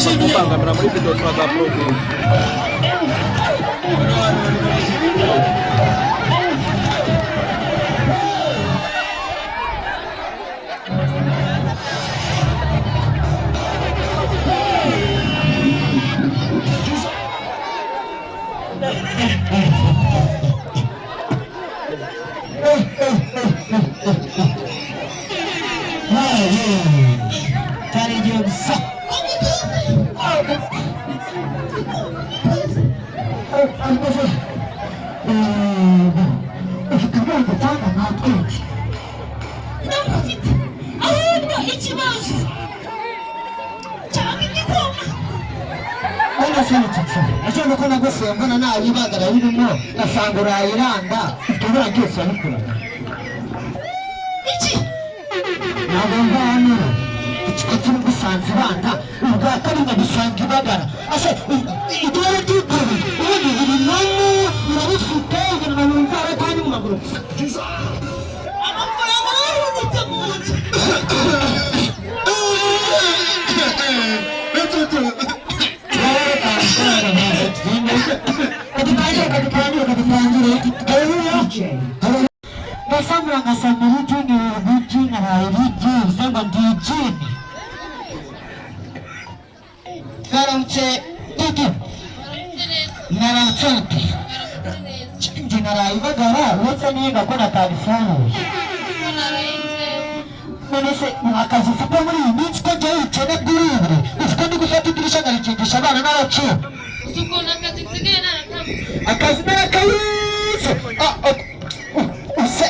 Baraza kumbangamira muri video, turaza uploading. Cyari igihe gusa. Ariko se ufite ubwenge cyangwa ntatwenge? Ndamufite, ahubwo ikibazo cyangwa igikoma. None se bitutse ejo nuko nagusuye mbona nayibagara birimo, ngasanga urayiranda, ibyo buriya byose wabikoraga? Iki? Ntabwo mva hano ikigo kiri gusanza ibanda, ubwa kabiri nkagusanga ibagara. Ase idore ry'ukuri ubundi biri nono urabifite ibintu mu nzara cyangwa mu maguru gusa? Amafaranga yarahunitse mu nzu. Kadutangire, kadutangire, kadutangire. Haleluya! Ngasamura, ngasamura ijini, irigi nkaraye irigi, bivuze ngo ndi ijini. Mwaramutse Didi, mwaramutse ute? Njye naraye ibagara, uretse niga ko natarifunguye. None se akazi ufite muri iyi minsi, ko njyewe ubukene bw'urubure ufite, ndi gufata idirishya nkarikingisha abana n'abakire? Uzi ukuntu akazi nsigaye narakabuze? Akazi narakayize. Use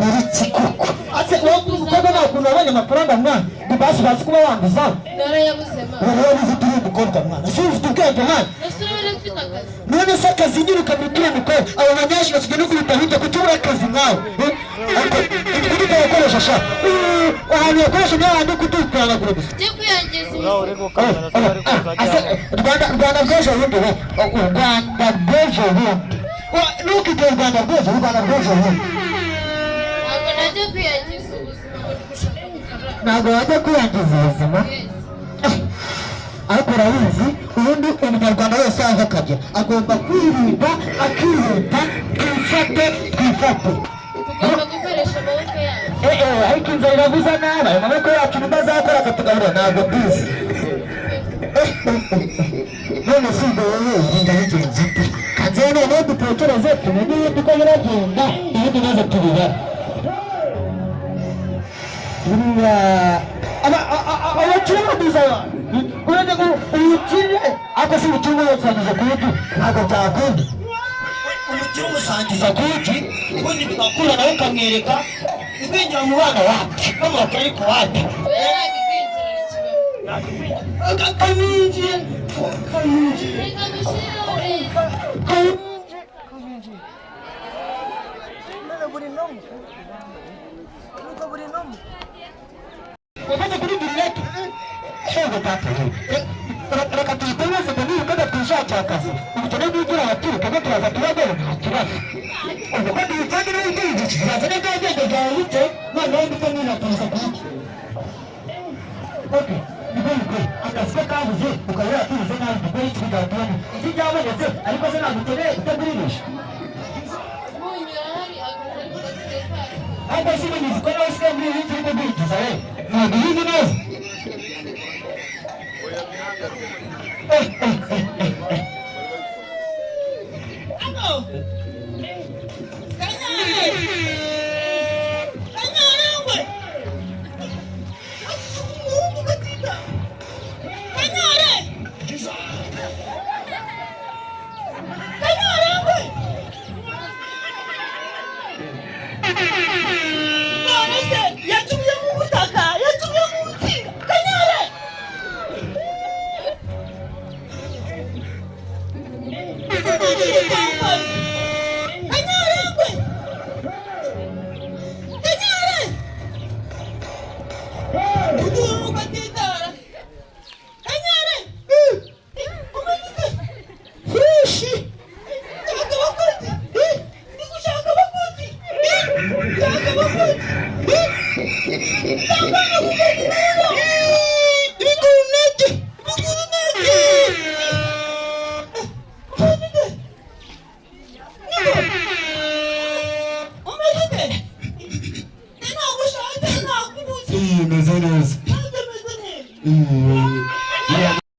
uretse koko ase uwo mukobwa nta kuntu wabonye amafaranga mwana, ngo basi bazi kuba wanduza? Narayabuze ma. Wowe ufite, uri umukobwa mwana, si ufite ubwenge mwana? Ese urabona mfite akazi? None se akazi nyine ukamutira umukobwa, abo banyashi basigaye no kubita hirya kuki ubura akazi nkawe? Ariko kuki utayakoresha sha? Ahantu yakoresha niho hantu kudukurana gusa. Njye kwiyangiza ubuzima. Ase Rwanda, Rwanda rw'ejo bundi we, u Rwanda rw'ejo bundi, ntukite u Rwanda rw'ejo, u Rwanda rw'ejo bundi. Ntabwo najya kwiyangiza ubuzima ngo ndi gushaka amafaranga. Ntabwo wajya kwiyangiza ubuzima? Yes. Ariko urabizi, ubundi umunyarwanda wese aho akajya agomba kwirinda, akirinda. Twifate, twifate. Tugomba gukoresha amaboko yacu. Ariko inzara iravuza nabi. Ayo maboko yacu nibwo azakora akatugaburira, ntabwo mbizi. None si ubwo wowe urinda bigenze ute? Kanzeho noneho dutekereze, tumenye ibindi uko biragenda, ibindi maze tubibara. Buriya abakire baduza abantu, uretse ko ubukire, ariko si ubukire umusangiza ku wundi, ntabwo byakunda. Umukire umusangiza ku wundi, ubundi bigakura, nawe ukamwereka igwingira mu bana wapi no mu bakire, ariko wapi. Oya, ntabwo igwingira rikibaho. Kaminjiye, kaminjiye. Reka dushyireho neza. Kaminjiye. Wafata kuri birilete hewe data we, reka tuyikomeze ngo niba twishakira akazi, ubukene bwigira abaturuka bo turaza turabeho, nta kibazo. Ubwo ko tubikora n'ubwinshi turaza n'ubwenge bwawe bite, noneho ndetse ninatuza kuki. Okay, niko bikwiye. Akazi ko kabuze ukaba waratubuze nabi, dukore iki kugira ngo tubone iki byabonetse? Ariko se ntabwo ukeneye kutagurisha? Umunyu urahari, akazi ariko gasigaye karabuze. Ariko si ibintu ko nawe usigaye muri iyi minsi urimo kwigiza we, ntabwo ubizi neza. Ano? Kanyare! Kanyarengwe! Umuhungu gatita! Kanyare! Kanyarengwe! None se yatumye mu butaka, yatumye mu nsinga. Kanyare! Kanyarengwe! Kanyare! Uduhungu gatitara! Kanyare! Umeze ute? Fresh. Nshaka abakozi! Ndi gushaka abakozi! Nshaka abakozi! Nshaka abakozi neza! Biguru intege. Biguru intege!